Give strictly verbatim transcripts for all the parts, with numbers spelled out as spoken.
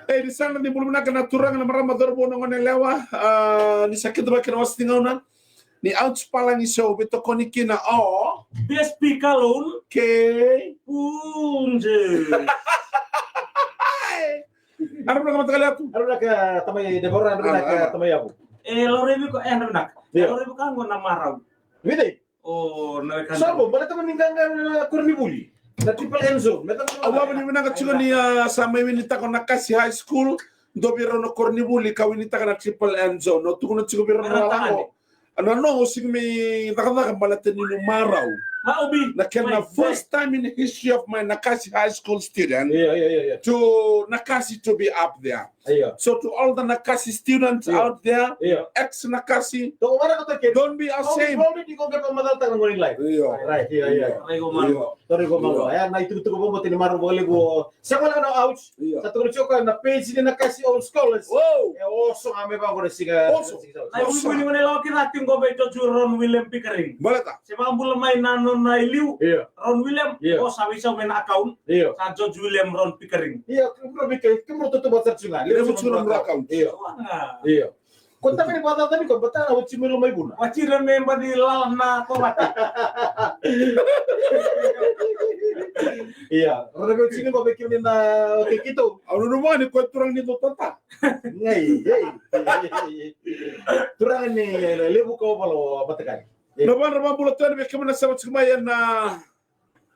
E, ni sa na ni bula vinaka na turaga, na marama, cauravou, na goneyalewa. A, ni sa kidavaki na wasa ni gauna ni Ouch Palagi Show, veitokoni kina o B S P Kalou. Ke Punje. Yadra vinaka, mataqali yatu. Yadra vinaka, tamai Debora, yadra vinaka, tamai Yavu. E, laurai vei iko, e, yadra vinaka. Io. Laurai vei iko qo na marau. Vei cei? O, na wekada. Sa vo, baleta ni qaqa na koronivuli. Na triple N zone. Au vakavinavinaka tiko ni, a, sa mai winitaka o Nakasi High School. Dua vei rau na koronivuli ka winitaka na triple N zone. Au tukuna tiko vei rau na lalago. Na noqu sega ni mai cakacaka baleta ni noqu marau. Na kena first time in the history of my Nakasi High School student to Nakasi to be up there. Io. So to all the Nakasi students out there, ex-Nakasi, don't be ashamed. Io. Right, io, io. Io. Io. Io. Io. Io. Sa tukuna tiko o koya na page ni Nakasi Old Scholars. Wow. E oso ga mai vaqo na siga. Oso. Na ivuivuini gone lawa kece tiko qo vei George Ron William Pickering. Baleta. Se vakabula mai na nona iliu. Io. Ron William. Io. O sa veisau mai na account. Io. Sa George William Ron Pickering. Io, kemudrou vei kei, kemudrou tautauvata sara tiko ga. Kemudrou tiko na account. Io. Io. Ko tavani vakacacani ko bata na oti mai loma i vuna. Oti na me bati lala na kovata. Ia, rona vei oti ni ko vei kemuni na keitou. Au nanuma ni ko e turaga ni dou tata. Ngai, ei. Turaga ni levu ka ovalo matakani. Na vanua vakabula tu yani vei kemuni na sema tiko mai ena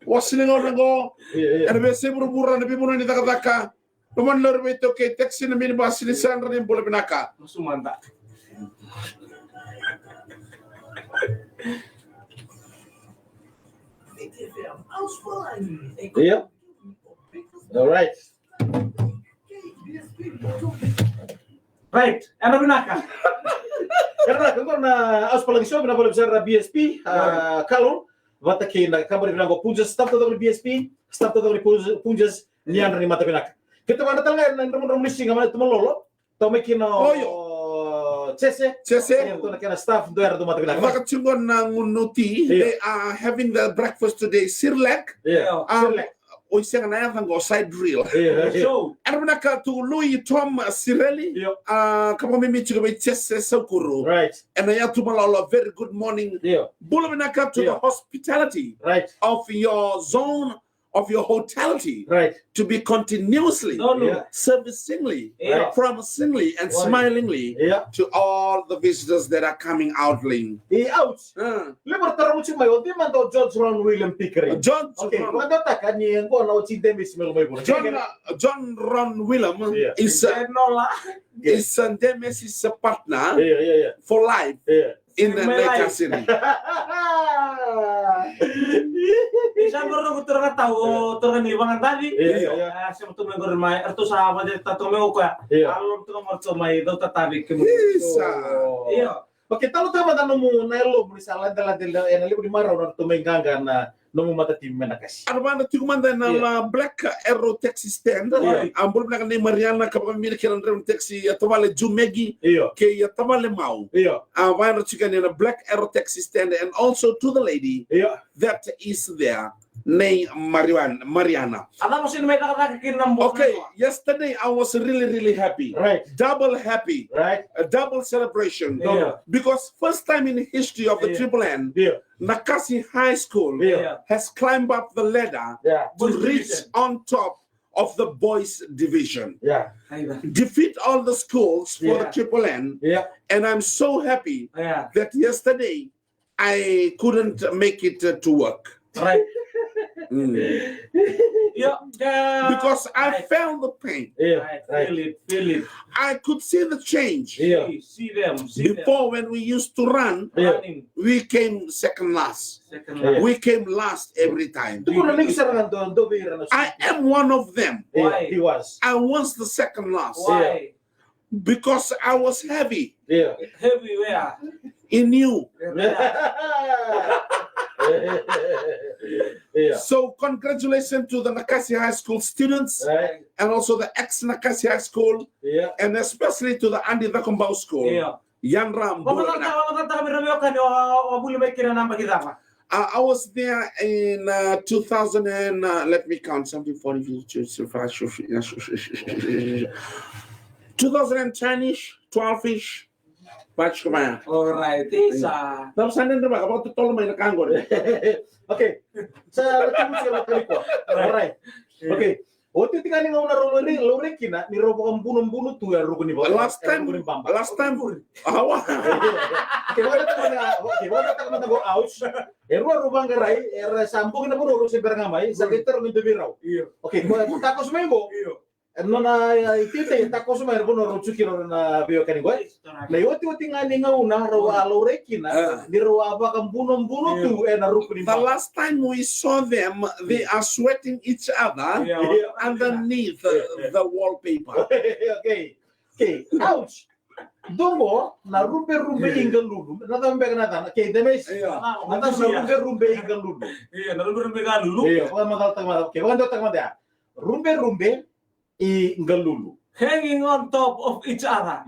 wasa ni gauna qo. Io, io. Ena veiyasai vuravura, na veivanua ni cakacaka. Loma ni lori, veitaukei, taxi, na minibus, ni sa yadra ni bula vinaka. Masu mada. Io. All right. Right, yadra vinaka. Yadra vinaka, qo na Ouch Palagi Show, vinaka vakalevu sara na B S P, a, Kalou, vata kei na kabani vinaka o Punjas, staff taucoko ni B S P, staff taucoko ni Punjas, Punjas, ni yadra ni mata vinaka. Keitou vakayadrata tale ga na dramudramuni siga mai Tumalolo, tau mai kina o Jese. Jese. Io, ratou na kena staff, dou yadra, dou mata vinaka. Vaka tiko na gunu ti, they are having the breakfast today, Sirlek. Io, Sirlek. O i sega na yaca qo, side reel. Io, io. Yadra vinaka tu Lui Tom Sireli. Io. A, ka vakabibi tiko vei Jese Saukuru. Right. Ena yatu Malolo, very good morning. Io. Bula vinaka to the hospitality of your zone, of your hotelity. Right. To be continuously servicingly, promisingly, and smilingly to all the visitors that are coming out, Ling. E, Ouch. Levu era taroga tiko mai, o cei mada o George Ron William Pickering? George Ron. Okay, vakadewataka ni qo na oti Demesi me loma i vuna. John, uh, John Ron William is, uh, is, uh, Demesi's, uh, partner for life in the Naita City. Isa qori noqu turaga tau, o turaga ni Vagadavi. Io, io. A, sema tu mai qori mai, eratou sa vakadewataka tu mai o koya. Io. A lolo tu mai eratou mai cau tatavi kemuni. Isa. Io. Okay, talanoataka mada nomu na yalomu ni sa ladelade ena levu ni marau na ratou mai qaqa na nomu matatimi mai Nakasi. Au via tiko mada ena Black Arrow taxi stand. Io. A, bula vinaka nei Mariana, ka vakabibi kina draiva ni taxi, a tavale Jumegi. Io. Kei a tavale Mau. Io. A, via tiko yani ena Black Arrow taxi stand, and also to the lady that is there. Nei Marian-, Mariana. A cava sega ni mai cakacaka kina na bogi? Okay, yesterday I was really, really happy. Right. Double happy. Right. A double celebration. Io. Because first time in the history of the Triple N, Nakasi High School has climbed up the ladder to reach on top of the boys division. Yeah. Defeat all the schools for the Triple N. Yeah. And I'm so happy that yesterday I couldn't make it, uh, to work. Right. Mm. Yeah, uh, because I felt the pain. Yeah, right. Feel it, feel it. I could see the change. Yeah. See, see them, see them. Before, when we used to run, running, we came second last. Second last. We came last every time. I am one of them. Why? He was. I was the second last. Why? Because I was heavy. Yeah. Heavy where? In you. Yeah. So congratulations to the Nakasi High School students and also the ex-Nakasi High School and especially to the Adi Cakobau School. Yeah. Yadra bula vinaka. Vakatataka vei ira veiwekani, o, o vuli mai kina na yabaki cava? I, I was there in uh, two thousand and uh, let me count something for you. two thousand ten-ish, twelve-ish. Baixo mai. Alright, isa. Dau sa dredre vaka vakatotolo mai na ka qori. Okay. Sa lati musi na kaliko. Alright. Okay. Oti oti ga ni gauna rau laurai, laurai kina ni rau vakabunobuno tu e ruku ni baba. Last time, last time. Awa. Okay, vakataka mada, okay, vakataka mada qo, ouch. E rua rau vaqarai, era sa bogi na vanua rau se bera ga mai, sa qai taro ni dovi rau. Io. Okay, ko takoso mai qo. Io. E nona, e, iteitei, e takoso mai na vanua rau tsuki rau na veiwekani qo. Na iotioti ga ni gauna rau a laurai kina, ni rau a vakabunobuno tu ena ruku ni baba. The last time we saw them, they are sweating each other underneath the, the wallpaper. Okay. Okay. Ouch. Dongo na ruberube i galulu. Na cava beka na cana? Okay, the mess. Na cava na ruberube i galulu? Io, na ruberube i galulu. Io, vakamacalataka mada. Okay, vakadewataka mada ya. Ruberube i galulu. Hanging on top of each other.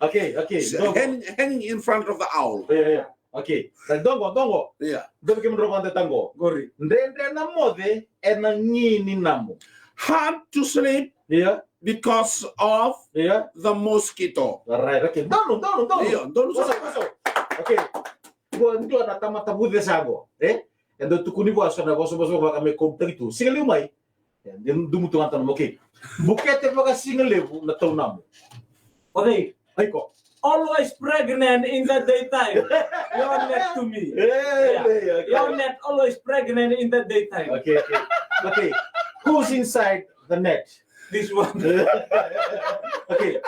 Okay, okay. Hanging, hanging in front of the owl. Yeah, yeah. Okay. Sa dongo, dongo. Yeah. Dongo kemudrau vakadeitaka qo. Qori. Dredre na moce ena gi ni namu. Hard to sleep because of the mosquito. Right, okay. Donu, donu, donu. Io, donu sa. Okay. Qo dua na tamata vucesa qo, e? E dau tukuni vua so na vosavosa vaka me kau taki tu. Siga levu mai. E, de dumutu ga tana mo, okay. Bukete vakasigalevu na taunamu. Okay. Aiko. Always pregnant in the daytime. Your net to me. Hey, yeah. Okay. Your net always pregnant in the daytime. Okay, okay. Okay. Who's inside the net? This one. Okay.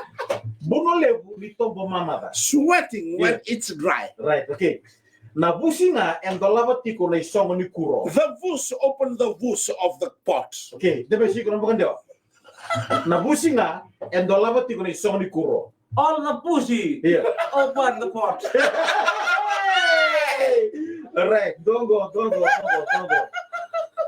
Buno levu ni tobo mamaca. Sweating when it's dry. Right, okay. Na vusi ga e dolava tiko na isogo ni kuro. The vusi open the vusi of the pot. Okay, de me siko na vakadewa. Na vusi ga e dolava tiko na isogo ni kuro. All the pussy open the pot. Right, dongo, dongo, dongo, dongo.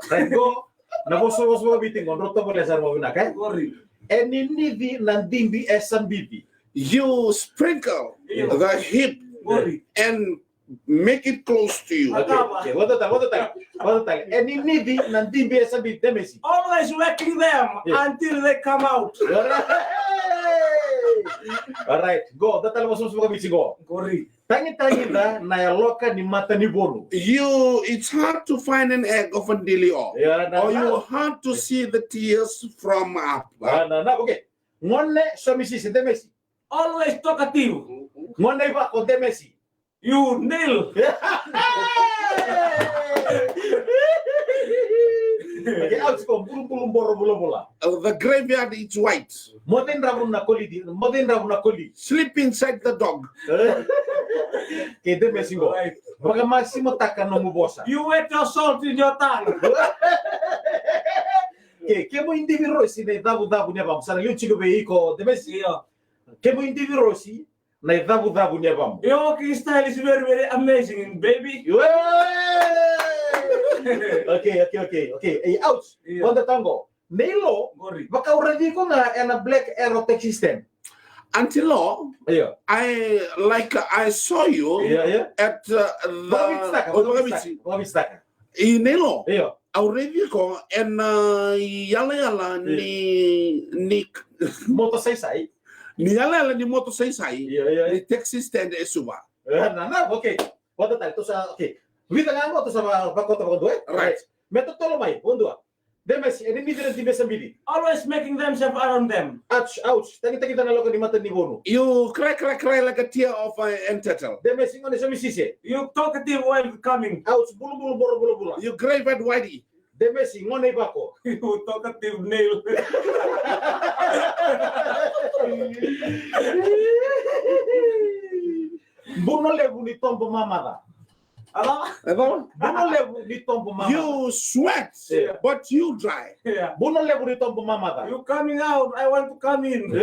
Right, go. Na vosavosa vakaviti qo, drau tovolea sara vakavinaka, e? Qori. E ninici na dibi e sabici. You sprinkle the heap and make it close to you. Okay, okay. Vata tale, vata tale, vata tale. E ninici na dibi e sabici, Demesi. Always whacking them until they come out. Alright, go. Vata tale vosavosa vakaviti qo. Qori. Tagitagita na yaloka ni matanivonu. You, it's hard to find an egg of a dilio. Or you hard to see the tears from up. Na, na, okay. Gone somisisi, Demesi. Always talkative. Gone ivako, Demesi. You nail. Okay, au tiko bulubulu boro vulavula. The graveyard is white. Moce dravu na koli, moce dravu na koli. Sleep inside the dog. Ke Demesi qo. Vakamasimataka nomu vosa. You wet your salt in your tongue. Ke, kemu idivi rosi na icavucavu ni yavamu. Sa na liu tiko vei iko, Demesi. Kemu idivi rosi na icavucavu ni yavamu. Your walking style is very, very amazing, baby. Okay, okay, okay, okay. Ei, ouch. Vakadeitaka qo. Neilo, vakauraci iko ga ena Black Arrow taxi stand. Aunty Lo, I, like, I saw you at, uh, the, vakavititaka, vakavititaka. I Neilo, au raici iko ena, uh, yalayala ni, ni motosaisai. Ni yalayala ni motosaisai. Ni taxi stand e Suva. Na, na, okay. Vata tale, tou sa, okay. Vica ga qo tou sa vakota vakadua, e? Right. Me totolo mai, vakadua. Demesi, e ninici na dibi e sabici. Always making themselves around them. Ouch, ouch. Tagitagita na yaloka ni matanivonu. You cry, cry, cry like a tear of an entitled. Demesi, gone somisisi. You talkative while coming. Ouch, bulubulu boro vulavula. You graveyard whitey. Demesi, gone ivako. You talkative nail. Buno levu ni tobo mamaca. Buno levu ni tobo mamaca. You sweat, but you dry. Buno levu ni tobo mamaca. You coming out, I want to come in.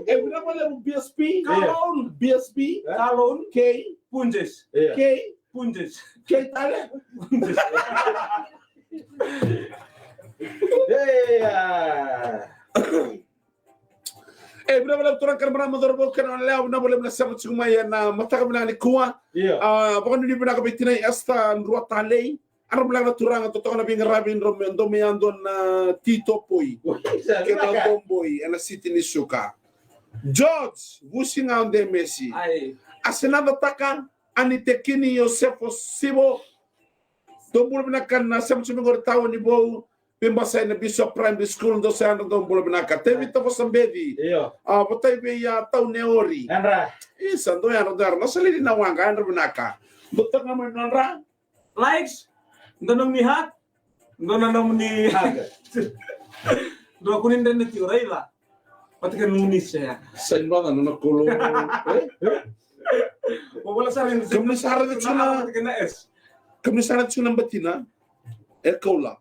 E vinaka vakalevu B S P. Kalon. B S P. Kalon. K. Punjas. K. Punjas. K tale. Punjas. Yeah. E, vinaka vakalevu turaga kei na marama, cauravou kei na goneyalewa, vinaka vakalevu na sema tiko mai ena mataka vinaka nikua. Io. A, vakanuinui vinaka vei tinai Esther Ruatalei. Ara vinaka na turaga, totoka na veiqaravi, dou mai, dou mai yadua na tito poi. Oi, sa kei na vinaka. Doboi ena siti ni suka. George, vusi ga o Demesi. Ai. A se na cataka, a ni tekini Josefo Sivo. Dou bula vinaka na sema tiko mai qori tawa ni vou. Veibasai na Bishop Primary School, dou sa yadra, dou bula vinaka. Tevita Vosabeci. Io. A, votai vei a Tau Neori. Yadra. Isa, dou yadra, dou yadra. Na salini na waqa, yadra vinaka. Dou taka mai nodra likes, dou nomuni heart, dou na nomuni hug. Dou kua ni dredre tiko, raica. Vata kei na nomuni share. Sa i vata na nona kolo. E? Mo vola sara ni. Kemuni sara ni tuna. Vata kei na S. Kemuni sara ni tuna batina. E koula.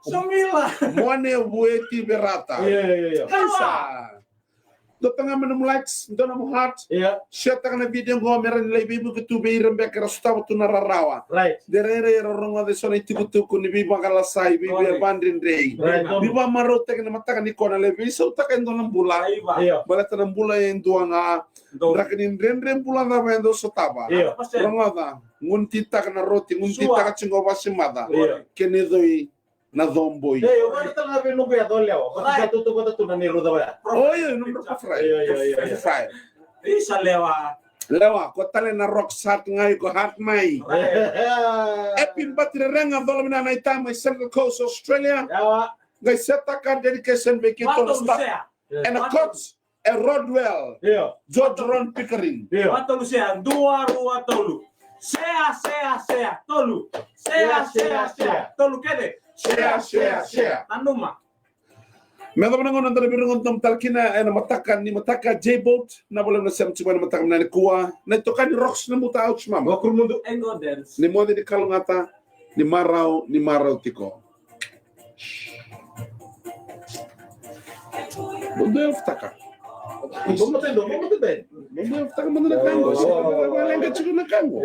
Somila. Mone vueti verata. Io, io, io. Isa. Dou taga mai nomu likes, dou nomu heart. Io. Share taka na video qo me rawa ni lai veivuke tu vei ira beka era sotava tu na rarawa. Right. De rairai era rogoca eso na itukutuku ni veivakalasai, vei, right, veivadredrei. Right. Ni vakamarautaki na mataka nikua na lai veisautaka e dua na bula. Io. Baleta na bula e dua ga. Dou. Draki ni dredre bula cava e dau sotava. Io. Rogoca, gunu titaka na roti, gunu titaka tiko qo vasimaca. Io. Kena icoi na coboi. Ei, au vakatataka vei noqu yaca o Lewa. Vata sa tautauvata tu na neirau cava ya. Oi, oi, nomu rau fry. Io, io, io, io. Fry. Isa Lewa. Lewa, ko tale na rock shark ga iko heart mai. Right. Happy birthday Rega, cola vinaka na itama i Central Coast Australia. Yawa. Qai setaka dedication vei keitou na staff. Ena coach. E Rodwell. Io. George Ron Pickering. Io. Vata lusia, dua, rua, tolu. Sea, sea, sea, tolu. Sea, sea, sea, tolu kece. Sea, sea, sea. Nanuma. Me yacova na gauna da na veirogoci tale kina ena mataka ni mataka J-Boat, na voleka na sema tiko mai na mataka vinaka nikua. Na itokani Rocks na buta, ouch mama. Vakurumudu. Engo dance. Ni moce ni kalougata, ni marau, ni marau tiko. Bodo ya futaka. Bodo ya futaka, bodo ya futaka, manda na kango. Sika, leqa tiko na kango.